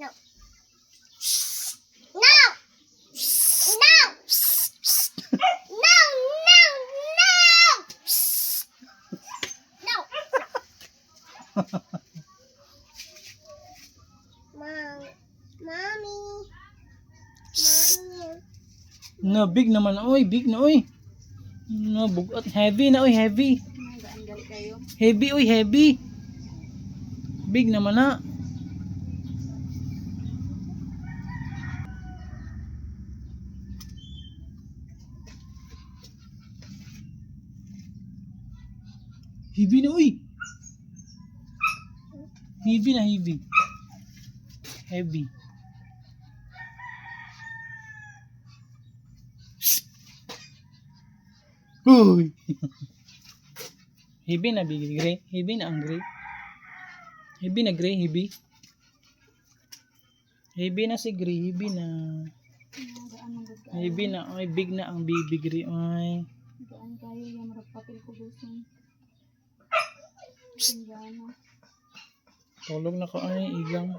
No. No. No. No, no, no. No. Mom. Mommy. Mommy. No, big naman. Oy, big na oy. No, bugat. Heavy na oy, heavy. Gaan gali kayo. Heavy oy, heavy. Big naman na. Heavy na oy. Heavy na heavy. Heavy. Uy. Heavy na big gray. Heavy na ang gray. Heavy na gray, heavy. Heavy na si gray, heavy na. Gaan man gud kaayo. Heavy na, oy, big na ang baby gray, oy. Gaan kayo ya murag papel ko gusto. Tinggana. Tulog na ko ay igang.